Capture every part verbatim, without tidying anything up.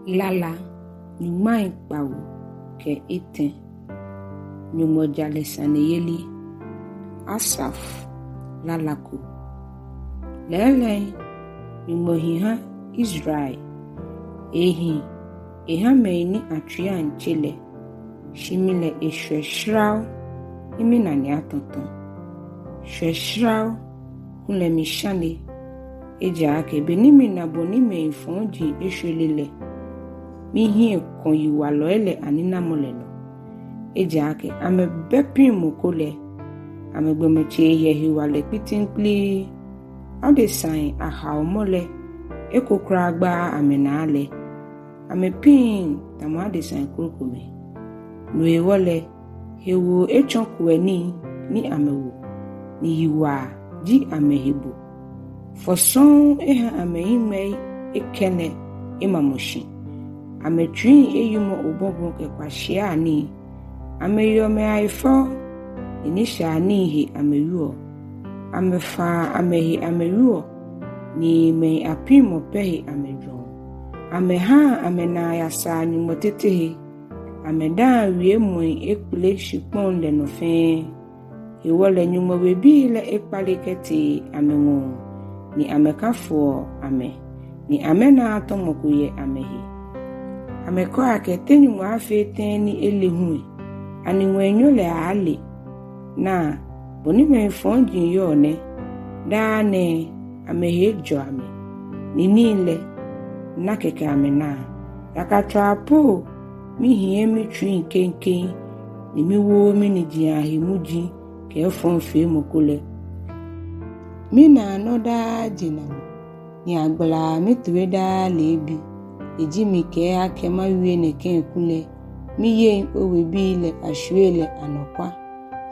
Lala nyɔŋmai kpawo kɛ etɛ. Nyɔŋmɔ jalɛ saneyeli. Asaf lala ko. Lɛɛlɛŋ, Nyɔŋmɔ hi ha Israel. Ehi eha mɛi ni atsuiiaŋ tse lɛ. Shi mi lɛ eshwɛ shrao ni minane atɔtɔ. Shwɛ shrao kulɛ mishane. Ejaakɛ beni mina bɔ ni mɛi fɔji eshwere lɛ, mihiɛ kɔ yiwalɔi lɛ aninamɔ lɛ nɔ. Ejaakɛ amɛbɛ piŋmɔ ko lɛ, amɛgbɔmɔtsei yɛ hewalɛ kpiŋtiŋkpliŋŋ. Adesai ahaomɔ lɛ, eko kwraa gbaaa amɛnaa lɛ, amɛpiŋŋ tamɔ adesai krokomɛi. No hewɔ lɛ, hewoo etsɔ kuɛ nii ni amɛwo, ni yiwaa ji amɛhebo. Fɔ sɔŋŋ eha amɛhiŋmɛi ekɛ lɛ emamɔ shi. Amɛtsuiŋ eyimɔ obɔbɔ kɛ kwashiai anii. Amɛyeɔ mɛi ahe fɛo, ni nishaianii he amɛwieɔ. Amɛfaa amɛhe amɛwieɔ, ni mɛi apiŋmɔ pɛ he amɛjwɛŋɔ. Amɛhaa amɛnaa yasaa Nyɔŋmɔ tete he. Amɛdaaŋ wiemɔi ekpele shikpɔŋ lɛ nɔ fɛɛ. Hewɔ lɛ Nyɔŋmɔ webii lɛ ekpale kɛtee amɛŋɔɔ, ni amɛkafoɔ amɛ, ni amɛnaaa tɔmɔ ko yɛ amɛhe. Amɛkɛɔ akɛ te Nyɔŋmɔ aafee tɛŋŋ ni ele hu? Ani ŋwɛinyo lɛ aaale? Naa, bɔ ni mɛi fɔji yɔɔ nɛ. Daa nɛɛ amɛhe ejɔ amɛ, ni nii lɛ, na kɛkɛ amɛnaa. Yakatswaa po mihiɛ mitsuiŋ keŋkeŋ, ni miwooo miniji ahe muji kɛ efɔŋfeemɔ ko lɛ. Minaa nɔ daa jenamɔ, ni agbalaa mitoi daa leebi. Eji mikɛɛ akɛ mawie nɛkɛ kulɛ, miyeŋ owebii lɛ ashwiei lɛ anɔkwa.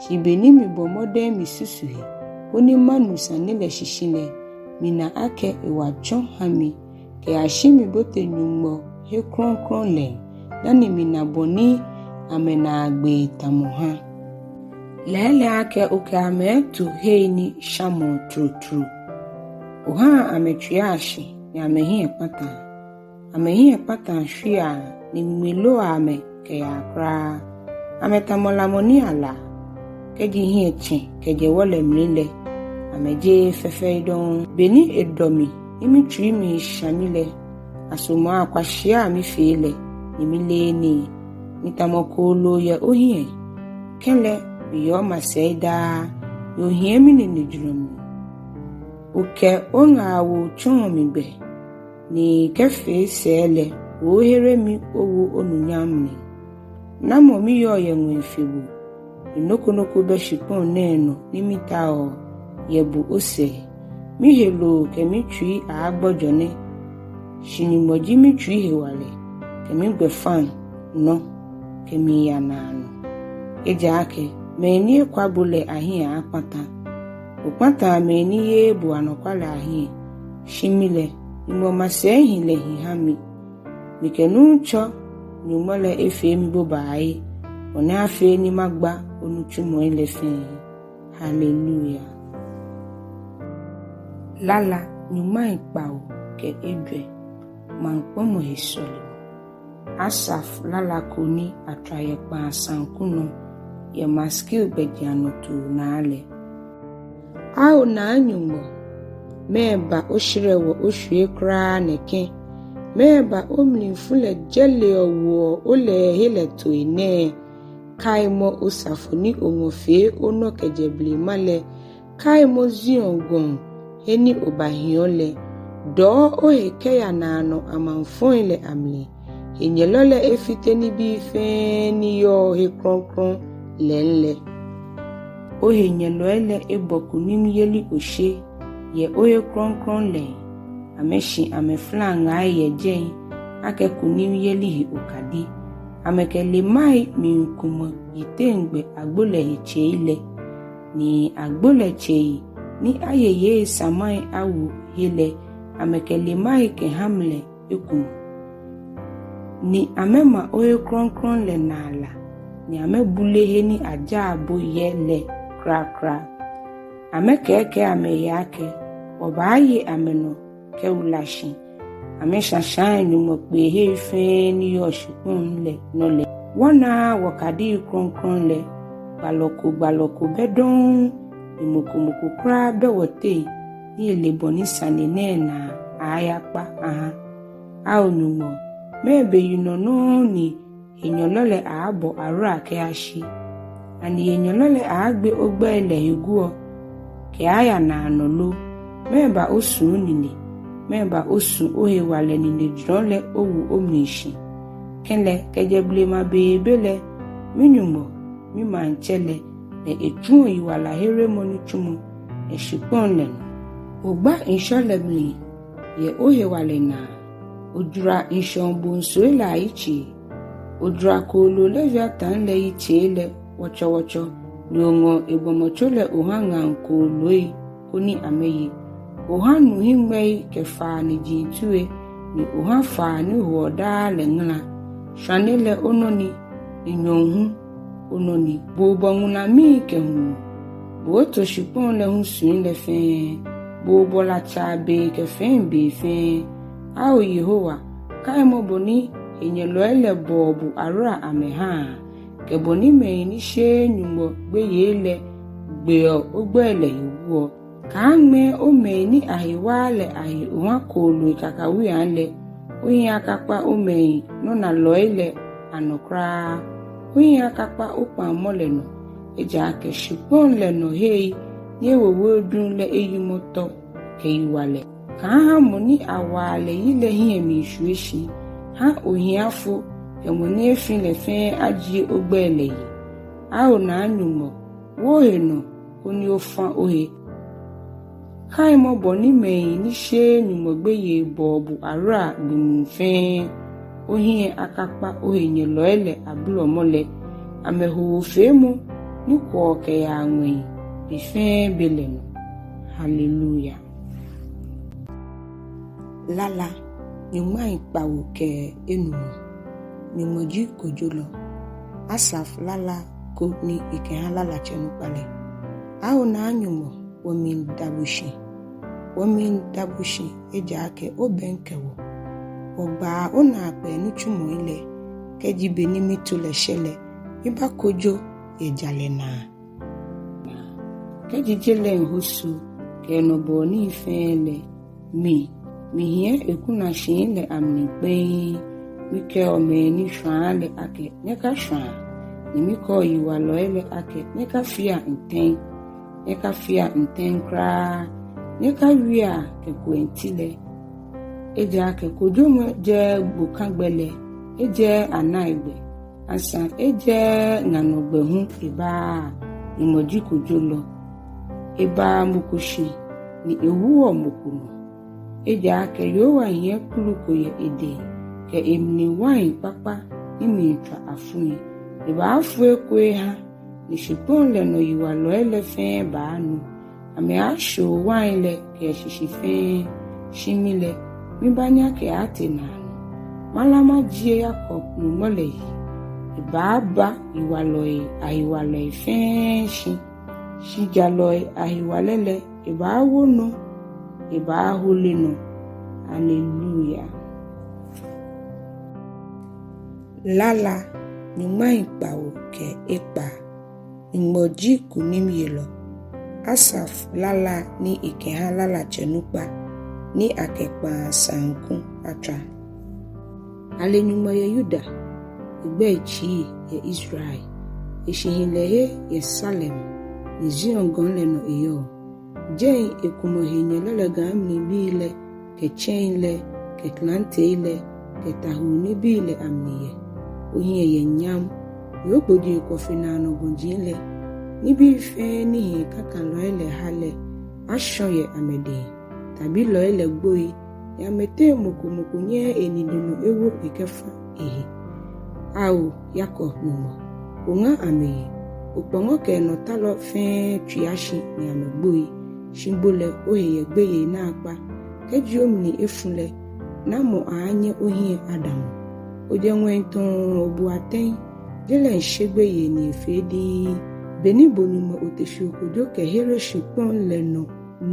Shi beni mibɔ mɔdɛŋ misusu he, koni manu sane lɛ shishi lɛ, mina akɛ ewa tsɔ ha mi, kɛyashi mibote Nyɔŋmɔ he krɔŋkrɔŋ lɛŋ, dani mina bɔ ni amɛnaagbee tamɔ ha. Lɛɛlɛŋ akɛ okɛ amɛ eto hei ni shamɔɔ trotro. Ohaa amɛtswiaa shi, ni amɛhiɛ kpataa. Amɛhiɛ kpataa shwiaa, ni ŋmiŋmi loɔ amɛ kɛyaa kwraa. Amɛtamɔ lamɔ ni alaa. Kɛji hiɛ tsɛ kɛjɛ wɔ lɛ mli lɛ, amɛjeee fɛifɛi dɔŋŋ. Beni edɔ mi ni mitsui miisha mi lɛ, asumɔɔ akwashia mifee lɛ, ni mileee nii. Mitamɔ kooloo yɛ ohiɛ. Kɛlɛ miyɛ omasɛi daa, ni ohiɛ minine jurɔ mli. Okɛ oŋaawoo tsɔɔ mi gbɛ, ni kɛfee sɛɛ lɛ, oohere mi owo onunyam mli. Namɔ miyɔɔ yɛ ŋwɛi fe bo? Ni nɔ ko nɔ ko bɛ shikpɔŋ nɛɛ nɔ ni mitaoɔ yɛ bo osɛɛ. Miheloo kɛ mitsui aaagbɔjɔ nɛ, shi Nyɔŋmɔ ji mitsui hewalɛ kɛ migbɛfaŋnɔ kɛmiiya naanɔ. Ejaakɛ mɛi ni ekwa bo lɛ ahiɛ aaakpata. Okpataa mɛi ni yeee bo anɔkwa lɛ ahiɛ. Shi mi lɛ, Nyɔŋmɔ masɛi hi lɛ hi ha mi. Mikɛ Nuŋtsɔ Nyɔŋmɔ lɛ efee mibobaai, bɔ ni afee ni magba onitsumɔi lɛ fɛɛ. Haleluya. Lala nyɔŋmai kpawo kɛ ejwɛ. Maŋkpɔmɔ he sɔlemɔ. Asaf lala ko ni atswa yɛ kpaa saŋku nɔ yɛ Maskil gbɛjianɔtoo naa lɛ. Ao Naa Nyɔŋmɔ, mɛɛba oshɛrɛɔ oshwie kwraa nɛkɛ? Mɛɛba omlifu lɛ jɛleɔ woɔ olɛɛhe lɛ toi nɛɛ? Kaimɔ osafo ni oŋɔ fee onɔ kɛjɛ blema lɛ. Kaimɔ Zion gɔŋ he ni obahiɔ lɛ. Dɔɔ ohe kɛya naanɔ amaŋfɔi lɛ amli. Henyɛlɔ lɛ efite nibii fɛɛ ni yɔɔ he krɔŋkrɔŋ lɛŋ lɛ. Ohenyɛlɔi lɛ ebɔ kunimyeli oshe yɛ ohe krɔŋkrɔŋ lɛŋ. Amɛshi amɛflaŋai yɛ jɛi akɛ kunimyeli he okadi. Amɛkɛ lemai miikumɔ yiteŋgbɛ agbo lɛ he tsei lɛ, ni agbo lɛ tsei ni ayeye samai awo he lɛ, amɛkɛ lemai kɛ hamle ekumɔ. Ni amɛma ohe krɔŋkrɔŋ lɛ naa la, ni amɛbule he ni ajaa bo yɛ lɛ kwraa kwraa. Amɛkɛɛkɛɛ amɛhe akɛ, wɔbaaye amɛnɔ kɛwula shi. Amɛshashaai Nyɔŋmɔ kpeehei fɛɛ ni yɔɔ shikpɔŋ lɛ nɔ lɛ. Wɔnaaa wɔkadii krɔŋkrɔŋ lɛ. Gbalɔ ko gbalɔ ko bɛ dɔŋŋ, ni mɔ ko mɔ ko kwraa bɛ wɔteŋ ni ele bɔ ni sane nɛɛ naa aaayakpa aha. Ao Nyɔŋmɔ, mɛɛ beyinɔ nɔŋŋ ni henyɛlɔ lɛ aaabɔ ahora kɛyashi? Ani henyɛlɔ lɛ aaagbe ogbɛi lɛ he guɔ kɛaya naanɔ lo? Mɛɛba osusu onine? Mɛɛba osu ohewalɛ ninejurɔ lɛ owo omli shi? Kɛlɛ, kɛjɛ blema beebe lɛ, mi-Nyɔŋmɔ, mi-Maŋtsɛ lɛ, lɛ etsuɔ yiwalaheremɔ nitsumɔ yɛ shikpɔŋ lɛ nɔ. Ogba ŋshɔ lɛ mli yɛ ohewalɛ naa. Ojwara ŋshɔŋ bonso lɛ ayitsei. Ojwara kooloo Leviatan lɛ yitsei lɛ wɔtsɔwɔtsɔ, ni oŋɔ egbɔmɔtso lɛ oha ŋaŋ kooloi koni amɛye. Oha nu hiŋmɛi kɛ faa ni ji toi, ni oha faa ni hoɔ daa lɛ ŋala. Shwane lɛ onɔ ni, ni nyɔɔŋ hu onɔ ni. Bo obɔ ŋulamii kɛ hulu. Bo oto shikpɔŋ lɛ husui lɛ fɛɛ. Bo obɔ latsaa bei kɛ fɛi bei fɛɛ. Ao Yehowa, kaimɔ bɔ ni henyɛlɔi lɛ bɔɔ bo ahora amɛhaa, kɛ bɔ ni mɛi ni sheee Nyɔŋmɔ gbeyei lɛ gbeɔ ogbɛi lɛ he guɔ. Kaaŋmɛɛ omɛi ni ahe waaa lɛ ahe oha kooloi kakawuiaŋ lɛ. Ohiɛ akakpa omɛi nɔnalɔi lɛ anɔ kwraa. Ohiɛ akakpa okpaŋmɔ lɛ nɔ. Ejaakɛ shikpɔŋ lɛ nɔ hei ni ewowoɔ duŋ lɛ eyimɔ tɔ kɛ yiwalɛ. Kaaha mɔ ni awaa lɛ yi lɛ hiɛ miishwie shi. Ha ohiafo kɛ mɔ ni efi lɛ fɛɛ ajie ogbɛi lɛ yi. Ao Naa Nyɔŋmɔ, wo ohe nɔ koni ofa ohe. Kaimɔ bɔ ni mɛi ni sheee Nyɔŋmɔ gbeyei bɔɔ bo ahora gbi muu fɛɛ. Ohiɛ akakpa ohenyɛlɔi lɛ abolɔmɔ lɛ, amɛhoofeemɔ ni kwɔɔ kɛyaa ŋwɛi be fɛɛ be lɛ nɔ. Haleluya. Lala nyɔŋmai kpawo kɛ enumɔ. Nyɔŋmɔ ji kojolɔ. Asaf lala ko ni ekɛha lalatsɛ nukpa lɛ. Ao Naa Nyɔŋmɔ, wɔmiida bo shi. Wɔmiida bo shi, ejaakɛ obɛŋkɛ wɔ. Wɔgbaa onaakpɛɛ nitsumɔi lɛ. Kɛji be ni mito lɛ shɛ lɛ, mibakojo yɛ jalɛ naa. Kɛji je lɛ miihoso kɛ enɔ bɔɔ nii fɛɛ lɛ, mi, mihiɛ ekunashii lɛ amli kpɛŋŋ. Mikɛɔ mɛi ni shwaa lɛ akɛ, nyɛkashwaa. Ni mikɛɔ yiwalɔi lɛ akɛ, nyɛkafea ntɛŋ. Nyɛkafea ntɛŋ kwraa. Nyɛkawiea kɛ kuɛŋtilɛ. Ejaakɛ kojomɔ jɛɛɛ gbokagbɛ lɛ, ejɛɛɛ anaigbɛ, asaŋ ejɛɛɛ ŋa nɔ gbɛ hu ebaaa. Nyɔŋmɔ ji kojolɔ. Ebaaa mɔ ko shi, ni ewuɔ mɔ ko nɔ. Ejaakɛ Yehowa hiɛ kpulu ko yɛ edɛŋ, kɛ emli wain kpakpa ni miitswa afui. Ebaafo eko eha, ni shikpɔŋ lɛ nɔ yiwalɔi lɛ fɛɛ baanu. Amɛaashoo wain lɛ kɛ eshishi fɛɛ, shi mi lɛ, mibaanya kɛaatee naanɔ. Mala majie Yakob Nyɔŋmɔ lɛ yi. Ebaaba yiwalɔi ayiwalɔi fɛɛ shi, shi jalɔi ayiwalɛ lɛ, ebaawo nɔ, ebaahole nɔ. Haleluya. Lala nyɔŋmai kpawo kɛ ekpaa. Nyɔŋmɔ ji kunimyelɔ. Asaf lala ni ekɛha lalatsɛ nukpa ni akɛkpaa saŋku atswa. Ale Nyɔŋmɔ yɛ Yuda, egbɛi tsii yɛ Israel. Eshihilɛhe yɛ Salem, ni Zion gɔŋ lɛ nɔ eyɔɔ. Jɛi ekumɔ henyɛlɔ lɛ gãimlibii lɛ, kɛ tsɛŋi lɛ, kɛ klantei lɛ, kɛ tawuu nibii lɛ amli yɛ. Ohiɛ yɛ nyam, ni ogbojee kwɔ fe naanɔ gɔji lɛ. Nibii fɛɛ ni hii kakalɔi lɛ ha lɛ, ashɔ yɛ amɛdɛŋ. Tabilɔi lɛ gboi, ni amɛteŋ mɔ ko mɔ ko nyɛɛɛ enine nɔ ewo ekɛfa ehe. Ao Yakob Nyɔŋmɔ, oŋa amɛyi. Okpɔŋɔ kɛ enɔtalɔ fɛɛ tswia shi ni amɛgboi. Shi bo lɛ, ohe yɛ gbeyei naakpa. Kɛji omli efu lɛ, namɔ aaanyɛ ohiɛ adamɔ? Ojɛ ŋwɛi tɔɔ obu atɛŋ, je lɛ ŋshe gbeyei ni efee diŋŋ. Beni bo Nyɔŋmɔ ote shi okojo kɛhere shikpɔŋ lɛ nɔ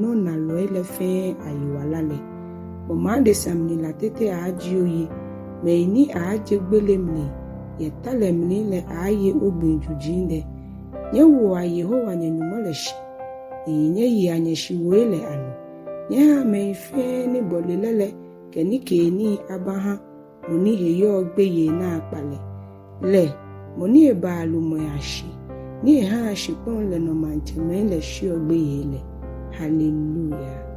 nɔnalɔi lɛ fɛɛ ayiwala lɛ. Gbɔmɔ adesa mli la tete aaajie oyi. Mɛi ni aaaje gbele mli yɛ ta lɛ mli lɛ aaaye ogbii juji lɛ. Nyɛwoa Yehowa nyɛ-Nyɔŋmɔ lɛ shi, ni nyɛyea nyɛshiwoi lɛ anɔ. Nyɛhaa mɛi fɛɛ ni bɔle lɛ lɛ kɛ nikeenii abaha mɔ ni he yɔɔ gbeyei naakpa lɛ. Lɛ mɔ ni ebaa lumɛi ashi, ni ehaa shikpɔŋ lɛ nɔ maŋtsɛmɛi lɛ sheɔ gbeyei lɛ. Haleluya.